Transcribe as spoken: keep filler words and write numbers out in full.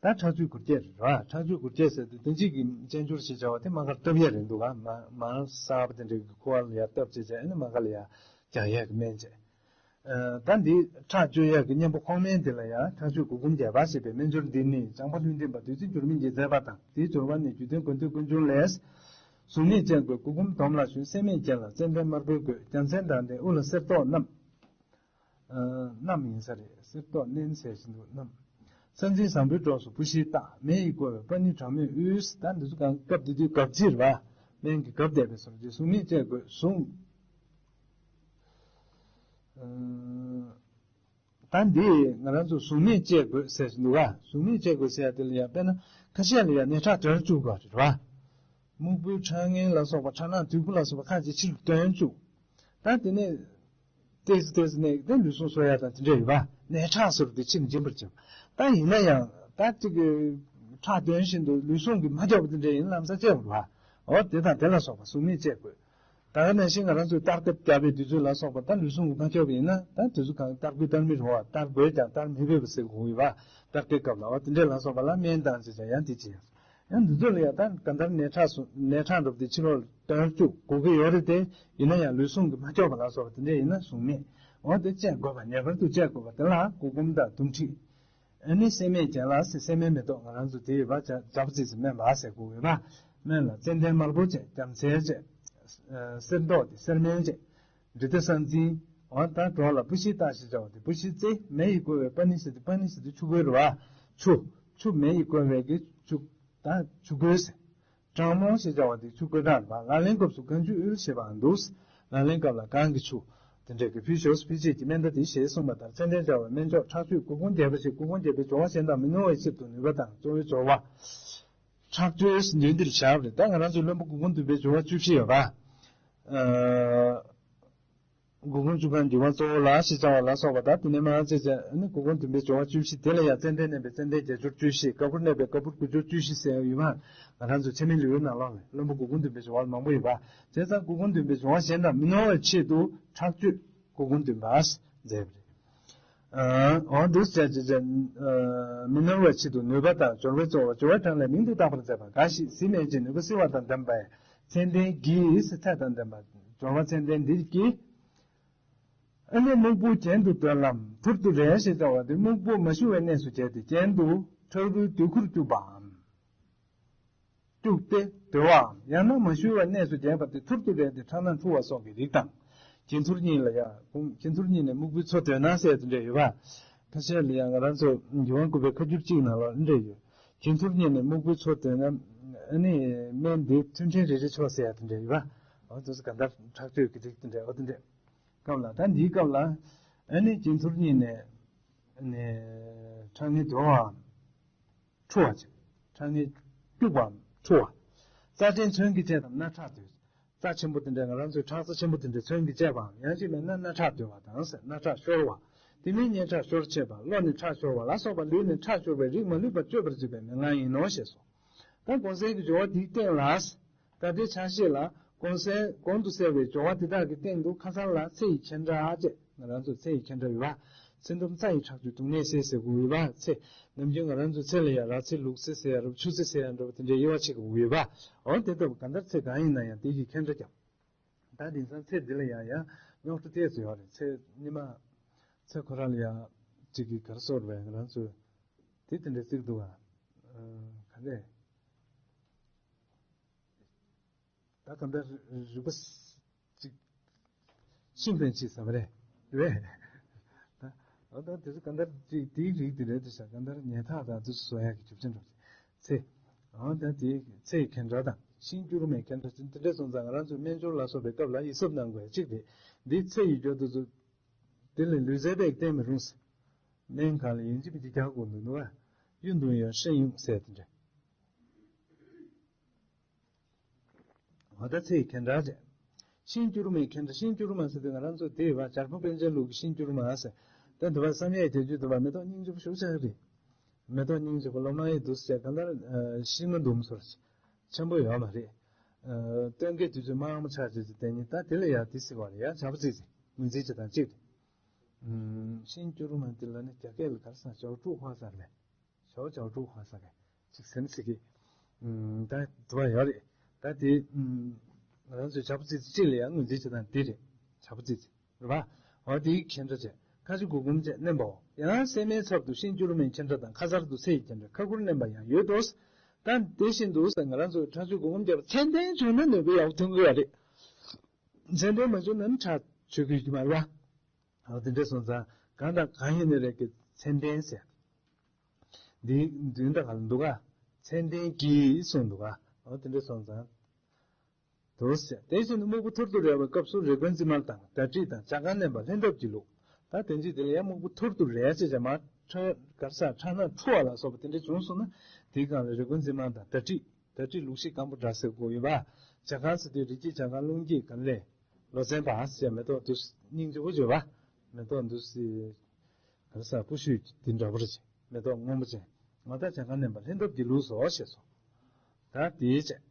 ད་ཁྲག་སྤྱོད་དགུ་བརྒྱད་རེད་བ། ཁྲག་སྤྱོད་དགུ་བརྒྱད་ཟེར་དུས་དེ་གཅིག་གི་སྤྱན་སྦྱོར་ཞེས་བྱ་བ་དེ་མར་ཁར་བཏབ་ཡས་རེད་འདུག་ག་མར་མར་གསར་པ་དེ་འདྲའི་གི་ཁུ་བ་ལ་ཡར་བཏབ་བྱས་བྱས་ཨ་ནི་མར་ཁ་ལ་ཡར་རྒྱག་ཡས་ཀྱི་སྨན་བྱས། ད་འདི་ཁྲག་སྤྱོད་ཡས་ཀྱི་གཉེན་པོ་ཁོག་སྨན་དེ་ལ་ཡང་ཁྲག་སྤྱོད་མགོ་ཀུམ་རྒྱས་པ་ཞེས་པའི་སྨན་སྦྱོར་འདི་ནི་བྱམས་པ་ལྷུན་སྡིངས་པ་བདུད་རྩི་འགྱུར་མེད་ཀྱིས་མཛད་པ་དང་། དེའི་སྦྱོར་བ་ནི་རྒྱུད་དོན་དགོས་འདོད་ཀུན་འབྱུང་ལས། གཟུགས་མེད་ཅན་གོས་མགོ་ཀུམ་སྡོམ་ལ་ཞོན། སེམས་མེད་ཅན་ལ་ཙན་དན་དམར་པོའི་གོས། རྒྱལ་མཚན་དང་ལྡན་དབུ་ལ་གསེར་མདོག་བསྣམས། བསྣམས་ཡིན་ས་རེད། གསེར་མདོག་བསྣན་ཟེར་བཞིན་དུ་བསྣམས། ས་འཛིན་བཟང་པོའི་གྲོགས་སུ་བུ་ཤིང་བཏགས། མེ་ཡིས་བསྐོལ་བའི་པ་ཎི་གྲང་མོས་དབུལ། ད་འདི་ཚོ་གང་སྐབས་དེ་དུས་སྐབས་ཅིག་རེད་བ། སྨན་གྱི་སྐབས་འདས་པའི་སོར་གྱིས་གཟུགས་མེད་ཅན་གོས་གཟུགས། ད་འདི་ང་རང་ཚོ་གཟུགས་མེད་ཅན་གོས་ཟེར་གྱི་འདུག་ག་གཟུགས་མེད་ཅན་གོས་ཟེར་ཡ་དེ་ལ་ཡང་དཔེར་ན་ཁ་ཤས་ལ་ཡང་ནད་ཁྲག་དོན་བཅུག་པ་རེད་བ། སྨུག་པོའི་ཁྲག་ངན་ལ་སོགས་པ་ཁྲག་ནག་དུད་ཁུ་ལ་སོགས་པ་ཁ་ཅིག་ཕྱི་ལ་དོན་བཅུག་ད་དེ་ནས་ཏོག་ཙམ་ཏོག་ཙམ་ནས་དེ་ལུས་ཟུངས་གསོ་ཡ་དང་དེ་འདྲ་ཡོད་པ། ནད་ཁྲག་ཟེར་དེ་ཕྱི་ནས་འབྱིན་པར་བྱེད་པ། ད་ཡིན་ན་ཡང་ད་ཅིག་གི་ཁྲག་དོན་བཞིན་དུ་ལུས་ཟུངས་ཀྱིས་མ་ཁྱབ་པ་དེ་འདྲ་ཡིན་ན་ལམ་སང་བཅད་དགོས་པ། འོ་དེ་དང་དེ་ལ་སོགས་པ་གཟུགས་མེད་བཅད་དགོས། ད་ག་ནང་བཞིན་ང་རང་ཚོས་གཏར་སྐབས་བརྒྱབ་པའི་དུས་ཚོད་ལ་སོགས་པ་ད་ལུས་ཟུངས་ཀྱིས་མ་ཁྱབ་པ་ཡིན་ན་ད་དུས་ཚོད་གང་གཏར་དགོས་གཏར་མི་རུང་བ། གཏར་དགོས་ཀྱང་གཏར་མི་ཕོད་པ་ཟེར་དགོས་ཡོད་པ། གཏར་སྐབས་སྐབས་ལ་འོ་དེ་འདྲ་ལ་སོགས་པ་ལ་སྨན་དང་ཅི་བྱ་ཡང་དེ་ཅི་ཡང་། ཡང་འདི་ཚོ་ལ་ཡང་ད་གང་ལྟར་ནད་ཁྲག་སོ་ནད་ཁྲག་འགྲོ་དེ་ཕྱི་ལོགས་དོན་བཅུག་དགོས་ཀྱི་ཡོད་རེད་དེ། ཡིན་ན་ཡང་ལུས་ཟུངས་ཀྱིས་མ་ཁྱབ་པ་ལ་སོགས་པ་དེ་འདྲ་ཡིན་ན་གཟུགས་མེད། འོ་དེ་བཅད་དགོས་པ། ངེས་པར་དུ་བཅད་དགོས་པ་དེ་ལ་མགོ་ཀུམ་དང་དུམ་ཁྲིད། ཨ་ནི་སེམས་མེད་ཅན་ལ་ཟེར། སེམས་མེད་མེ་ཏོག་ང་རང་ཚོ་དེ་ཡོད་པ་བྱ་བྱ་བ་ཙི་ཙི་སྨན་པ་ཟེར་དགོས་ཡོད་པ། སྨན་ལ་ཙན་དན་དམར་པོ་བཅས། རྒྱལ་མཚན་བཅས། གསེར་མདོག་དེ་གསེར་སྨན་བཅས། འབྲི་ཏ་ས་འཛིན། འོ་ད་གྲོགས་ལ་བུ་ཤིང་བཏགས་ཞེས་བྱ་བ་དེ་བུ་ཤིང་རྩི། མེ་ཡིས་བསྐོལ་བའི་པ་ཎི་ཟེར་དེ་པ་ཎི་ཟེར་དེ་ཆུ་བསྐོལ་རེད་བ། ཆུ། ཆུ་མེ་ཡིས་བསྐོལ་བའི་གི་ཆུ། ད་ཆུ་བསྐོལ་ཟེར། གྲང་མོ་ཞེས་བྱ་བ་དེ་ཆུ་བསྐོལ་གྲང་རེད་བ། ལག་ལེན་སྐབས་སུ་གངས་ཆུ་དབུལ་ཞེས་པའང་འདུག་ལག་ལེན་སྐབས་ལ་གངས་ཀྱི་ཆུ་དེ་འདྲས་ཀྱི་ཕུལ་ཞོག་ཕུལ་བྱེད་ཀྱི་སྨན་ད་དེ་ཞེས་གསུངས་པ་ལྟར་ཙན་དན་སྦྱར་བའི་སྨན་མཆོག་ཁྲག་སྤྱོད་མགོ་ཀུམ་རྒྱས་པ་ཞིག་མགོ་ཀུམ་རྒྱས་པའི་སྦྱོར་བ་གཞན་དང་མི་ནོར་བའི་ཆེད་དུ་ནུས་པ་དང་གཙོ་བོའི་སྦྱོར་བ། ཁྲག་སྤྱོད་ཟེར་འདི་འདིར་བཞག་པ་རེད། ད་ང་རང་ཚོའི་བློན་པོ་མགོ་ཀུམ་འདུས་པའི་སྦྱོར་བ་བཅུ་བཞི་ཡོད་པ། ཨ། མགོ་ཀུམ་བཅུ་གང་འདུས་པ་གཙོ་བོ་ལ་ཞེས་བྱ་བ་ལ་སོགས་པ་དང་དེ་ནས་མར་ཅེས་བྱ་ནི་མགོ་ཀུམ་འདུས་པའི་སྦྱོར་བ་བཅུ་བཞི་དེ་ལ་ཡང་ཙན་དན་གནས་པའི་ཙན་དན་བརྒྱད་སྦྱོར་བཅུ་བཞི། ག་བུར་གནས་པའི་ག་བུར་དགུ་སྦྱོར་བཅུ་བཞི་ཟེར་ཡོད་པ། ང་རང་ཚོ་འཆད་མེད་ལེའུའི་ནང་ལོགས་ནས་བློན་པོ་མགོ་ཀུམ་འདུས་པའི་སྦྱོར་བ་མང་པོ་ཡོད་པ། བྱས་ཙང་མགོ་ཀུམ་འདུས་པའི་སྦྱོར་བ་གཞན་དང་མི་ནོར་བའི་ཆེད་དུ་ཁྲག་སྤྱོད་མགོ་ཀུམ་འདུས་པ་མཛད་པ་རེད། འོ་འདུག་ཅེས་བྱས་བྱས། མི་ནོར་བའི་ཆེད་དུ་ནུས་པ་དང་སྦྱོར་བའི་གཙོ་བོ་སྦྱོར་བའི་གྲངས་ལས་མིང་དུ་བཏགས་པར་མཛད་པ་འགའ་ཞིག་གཟི་མེད་ཅིང་ནུས་པ་བསིལ་བ་དང་ལྡན་པའི་ཙན་དན་གྱིས་ཚད་དང་ལྡན་པ་སྦྱོར་བ་ཙན་དན་འདིར་གྱིས། ཨ་ནི་སྨུག་པོ་གྱེན་དུ་སྡོད་ལམ་ཐུར་དུ་རེག་ཞེས་བྱ་བ་སྟེ་སྨུག་པོ་མ་ཞུ་བའི་གནས་སུ་གྱེས་ཏེ་གྱེན་དུ་ཁྲག་རུལ་དུད་ཁུར་བཅུག་པའམ། བཅུག་སྟེ་སྡོད་པའམ་ཡང་ན་མ་ཞུ་བའི་གནས་སུ་གྱེས་པ་སྟེ་ཐུར་དུ་རེག་སྟེ་ཁྲག་སྣ་འཁྲུ་བ་སོགས་ཀྱི་རིགས་དང་། གྱེན་ཐུར་གཉིས་ལ་ཡང་གུང་གྱེན་ཐུར་གཉིས་ནས་སྨུག་པོའི་མཚོ་འདོད་ན་ཟེར་དེ་འདྲ་ཡོད་པ། ཁ་ཤས་ལ་ཡང་ང་རང་ཚོ་འགྱུར་བ་བཀོད་པའི་ཁ་སྒྱུར་གཅིག་ནང་ལ་འདི་འདྲ་ཡོད། གྱེན་ཐུར་གཉིས་ནས་སྨུག་པོའི་མཚོ་འདོད་ན། ཨ་ནི་སྨན་འདི་ཐུན་ཕྲན་རེ་རེ་མཆོག་ཟེར་ཡ་དེ་འདྲ་ཡོད་པ། འོ་དེ་ཚོ་ག་འདྲ་ཁྲག་སྤྱོད་ཀྱི་རིགས་དེ་འདྲ་འོ་དེ་འདྲ། སྐབས་ལ་ད་འདིའི་སྐབས་ལ་ཨ་ནི་གྱེན་ཐུར་གཉིས་ནས་ཨ་ནི་ཁྲག་ངན་དོད་པའམ་འཁྲུ་བ་བྱེད། ཁྲག་ངན་སྐྱུག་པའམ་འཁྲུ་བ། རྩ་ཕྲན་ཚོན་གྱིས་བཅད་དམ་སྣ་ཁྲག་དོད། རྩ་ཆེན་པོ་དེ་འདྲ་ང་རང་ཚོའི་ཁྲག་རྩ་ཆེན་པོ་དེ་འདྲ་ཚོན་གྱིས་བཅད་པའམ་ཡང་ཅིག་མེད་ན་སྣ་ཁྲག་དོད་པ་དང་ཟེར་སྣ་ཁྲག་ཤོར་བ། དེ་མིན་སྙན་ཁྲག་ཤོར་ཆེས་པ་གློ་ནས་ཁྲག་ཤོར་བ་ལ་སོགས་པ་ལུས་ནས་ཁྲག་ཤོར་བའི་རིགས་མ་ལུས་པ་གཅོད་པར་བྱེད་པའི་མན་ངག་ཡིན་ནོ་ཞེས་སོ། ད་གོང་གསལ་གྱི་སྦྱོར་བ་དེའི་སྟེང་ལ། ད་ལྟའི་ཕྱག་བཞེས་ལ་གོང་གསལ་གོང་དུ་གསལ་བའི་སྦྱོར་བ་དེ་དག་གི་སྟེང་དུ་ཁ་སང་ལ་ཚེ་ཡི་ཁྱེད་འདྲ་ཅེས་ང་རང་ཚོ་ཚེ་ཡི་ཁྱེད་འདྲ་ཡོད་པ། ཚེ་འདོམ་རྩ་ཡི་ཁྲག་སྤྱོད་དུག་ནད་སེལ་ཟེར་དགོས་ཡོད་པ་ཚེ། ནམ་རྒྱུན་ང་རང་ཚོ་ཚེ་ལ་ཡང་ར་ཚེ་ལུག་ཚེ་ཟེར་ཡ་འདྲ་བོ་ཆུ་ཚེ་ཟེར་ཡ་འདྲ་བོ་དེ་འདྲའི་དབྱེ་བ་ཕྱེ་དགོས་ཡོད་པ། འོ་དེ་ལྟ་བུ་གང་ལྟར་ཚེ་གང་ཡིན་ན་ཡང་དེ་གི་ཁྱེད་འདྲ་ཀྱང་། ད་དེང་སང་ཚེ་འདི་ལ་ཡང་ཡང་རྙོག་དྲ་ཏོག་ཙམ་ཡོད་རེད། ཚེ་ཉི་མ། ཚེ་ཁོ་རང་ལ་ཡང་གཅིག་གིས་ག་རེ་ཟེར་བས་ང་རང་ཚོས་དེ་དེ་འདྲ་བརྩི་གི་འདུག་ག་ག་འདྲས། ད་ག་འདྲ་རིག་པ་ཅིག་ཤིང་ཕན་ཆེ་ས་མ་རེད། རེད། ད་འོ་ད་དེ་ཚོ་ག་འདྲ་ཅིག་དེའི་རིགས་དེ་རེད་དེ་ཤ་ག་འདྲ་ཉལ་ཐག་དང་དེ་ཚོ་བཟོ་ཡག་གི་རྒྱུ་མཚན་འགྲོ་ཚེ། འོ་ད་དེ་ཚེ་ཡི་ཁེ་འདྲ་དང་ཤིང་སྐྱུར་མའི་ཁེ་འདྲ་ཅིག་དེ་འདྲ་སོང་ཙང་ང་རང་ཚོས་སྨན་སྦྱོར་ལ་སོགས་པའི་སྐབས་ལ་ཡིད་གཟབ་གནང་དགོས་ཡ་གཅིག་རེད། འདི་ཚེ་ཡི་རྒྱུ་དེ་ཚོ་དེ་ལས་ལུས་རྩལ་པས་བསྟེན་མི་རུང་ཟེར། སྨན་གང་ལ་ཡིན་གཅིག་མིན་གཅིག་རྒྱག་དགོས་འདུག་ནོ། གཡུ་འདུང་ཡང་ཧྲན་ཡུག་ཟེར་དེ་འདྲ། འོ་ད་ཚེ་ཡི་ཁེ་འདྲ་བྱས། ཤིང་སྐྱུར་མའི་ཁེ་འདྲ། ཤིང་སྐྱུར་མ་ཟེར་དུས་ང་རང་ཚོ་དེ་ཡོད་པ་བྱ་ཕོ་པཎ་ཆེན་ལུགས་ཀྱི་ཤིང་སྐྱུར་མ་ཟེར། ད་འདི་བ་བསམ་ཡས་དེ་རྒྱུ་འདི་བ་མེ་ཏོག་སྙིང་རྗེ་པོ་ཞུགས་ཆགས་རེད། མེ་ཏོག་སྙིང་རྗེ་པོ་ལོ་མ་ཡི་འདུག་ཟེར་གང་ལྟར་ཤིང་མ་འདུམ་སོར་ཆེན་པོ་ཡོད་མ་རེད། སྟོན་ཀའི་དུས་ཚོད་མང་མོ་ཆགས་བྱས་ཀྱི་དེ་ཉིད་ད་དེ་ལ་ཡང་དེ་ཟེར་བ་རེད། ཡང་བྱ་ཕོ་ཙིག་ཙིག་ངོས་འཛིན་བྱེད་སྟངས་གཅིག་རེད། ཤིང་སྐྱུར་མ་འདི་ལ་ནི་རྒྱ་སྐད་ལ་ག་རེ་ཟེར་ན་ཞའོ་ཀྲུའུ་ཧྭ་ཟེར་མེད། ཇོ་ཇོ་ཀྲུག་ཧ་ས་གི་ཅིག་སེམས་སི་གི་ད་དུ་བ་ཡོད་རེད། ད་དེ་ང་རང་ཚོའི་བྱ་ཕོ་ཙི་ཙི་གཅིག་ལ་ཡང་ངོས་འཛིན་བྱེད་སྟངས་དེ་རེད། བྱ་ཕོ་ཙི་ཙི་རེད་པ། འོ་དེའི་ཁྱེད་འདྲ་བྱས་ཁ་ཆུ་གུ་གུམ་བྱས་མནན་པའོ། ཡང་སྲན་མའི་ཚབ་ཏུ་ཤིང་སྐྱུར་མའི་ཁྱེད་འདྲ་དང་ཁ་གསར་དུ་ཚེ་ཡི་ཁྱེད་འདྲ་ཁ་ཁུར་མནན་པ་ཡང་ཡོད་དོ། ད་དེ་བཞིན་དུ་ཟེར་ང་རང་ཚོའི་ཁྲག་ཆུ་གུ་གུམ་བརྒྱབ་ཚད་ལྡན་བྱུང་ན་ནུས་པ་ཡག་ཐོན་གི་ཡོད་རེད། ཚད་ལྡན་མ་བྱུང་ན་ཁྲག་ཆུ་གི་རྒྱུ་མ་རེད་པ། འོ་དེ་འདྲ་སོང་ཙང་གང་དང་གང་ཡིན་ནི་རེད་ཀྱི་ཚད་ལྡན་ཟེར། འདིའི་མདུན་དང་ག་ལ་འདུག་ག་ཚད་ལྡན་གྱིས་གསུངས་འདུག་ག་འོ་དེ་འདྲ་སོང་ཙང་། དུ་ཟེར། དེ་བཞིན་དུ་སྨུག་པོ་ཐུར་དུ་རལ་བའི་སྐབས་སུ་རེ་སྐོན་རྩི་མར་དང་ད་དྲི་དང་ཇ་ཁང་མནན་པ་ལྷན་ཐབས་ཀྱི་ལུགས། ད་དེ་འཇིག་དེ་ལ་ཡང་སྨུག་པོ་ཐུར་དུ་རལ་ཟེར་བྱ་མ་ཁྲ་གར་ས་ཁྲག་སྣ་འཁྲུ་བ་ལ་སོགས་པ་དེ་འདྲ་བྱུང་སོང་ན་དེའི་སྒང་ལ་རེ་སྐོན་རྩི་མར་དང་ད་དྲི་ད་དྲི་ལུག་ཤི་སྐམ་པོ་འདྲ་ཟེར་དགོས་ཡོད་པ། ཇ་ཁང་ཟེར་དུས་རི་སྐྱེས་ཇ་ཁང་རླུང་སྐྱེས་ག་ལས། ལོ་ཙཱ་བ་ཟེར་མེ་ཏོག་འདུ་སྙིང་རྗེ་པོ་བརྗོད་པ། མེ་ཏོག་འདུ་སི། ག་རེ་ཟ་པུ་ཤུ་འདི་འདྲ་པོ་རེད། མེ་ཏོག་སྔོན་པོ་ཅན། ང་ད་ཇ་ཁང་མནན་པ་ལྷན་ཐབས་ཀྱི་ལུགས་སོ་ཞེས་སོ། ད་དེའི་ཆེད།